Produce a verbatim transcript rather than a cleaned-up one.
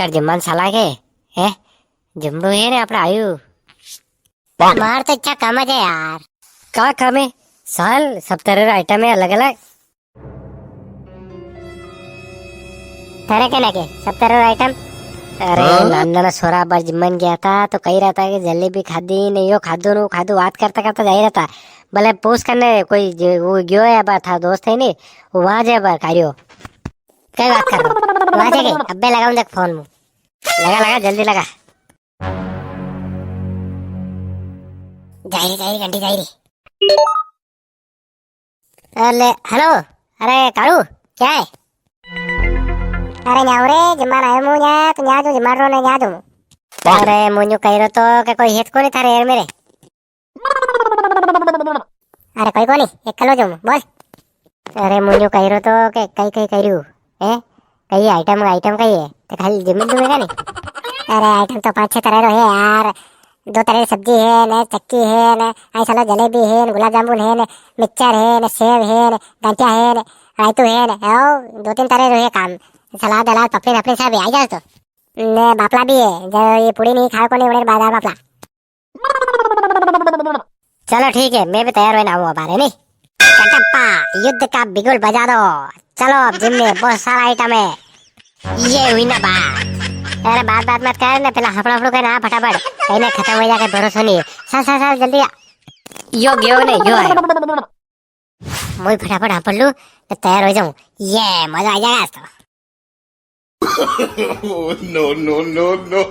यार जिम्मन साला के, हैं? जिम्बू है ने अपना आयु। मार तो अच्छा काम है यार। का काम है? साल सब तरह रा आइटम है अलग अलग। थारे के ना के सब तरह रा आइटम। अरे हाँ? नाना ना सोरा बार जिम्मन गया था तो कही रहा था कि जलेबी खादी ने यो खादो ने वो खादो, बात करता करता जा ही रहा था। भले पूछ करने कोई जो, वो गयो है बार था दोस्त है नी, वो वहां जे बार कार्यो। कई बात कर रहा हूँ? वहां जे के अबे लगाऊं देख फोन मु। लगा लगा जल्दी लगा। जाई री, जाई री, घंटी जाई री। अरे, हेलो, अरे कालू, क्या है? अरे न्याऊ रे, जिम्मान आयो मु न्या, तो न्या जो जिम्मान रो ने न्या जो मु। अरे मुन्यू कह रो तो के कोई हित को नहीं था रे यार मेरे। अरे कोई को नहीं, एकलो जो मु, बोल। अरे मुन्यू कह रो तो के कई कई करियो, हैं? कई आइटम, आइटम कई है? तो खाली जिम्मन तुम्हें का नहीं? अरे आइटम तो पाँच छह तरह रो है यार। दो तरह की सब्जी है ने, चक्की है ने, आई सालो जलेबी है ने, गुलाब जामुन है ने, मिक्सचर है ने, सेव है ने, गांठिया है ने, रायतू है ने, ओ, दो तीन तरह रो है काम। सलाद, अलाद, पपड़ी, नपड़ी सब है, आई जाओ तो। ने बापला भी है, जो ये पूड़ी नहीं खाओ को नहीं, उड़े बाजार बापला। चलो ठीक है, मैं भी तैयार होने आऊँ अबार, है नी? कटप्पा, युद्ध का बिगुल बजा दो। चलो अब जिम में बहुत सारा आइटम है। ये हुई ना बात। अरे बात बात मत कर ना, पहला हफड़ा हफड़ू कर ना फटाफट। कहीं ना खत्म हो जाके भरोसा नहीं है। चल चल चल जल्दी आ। यो गयो ने, यो आयो। मोई फटाफट हापड़ लूं, मैं तैयार हो जाऊं। ये मजा आ जाएगा आज तो। Oh, no, no, no, no।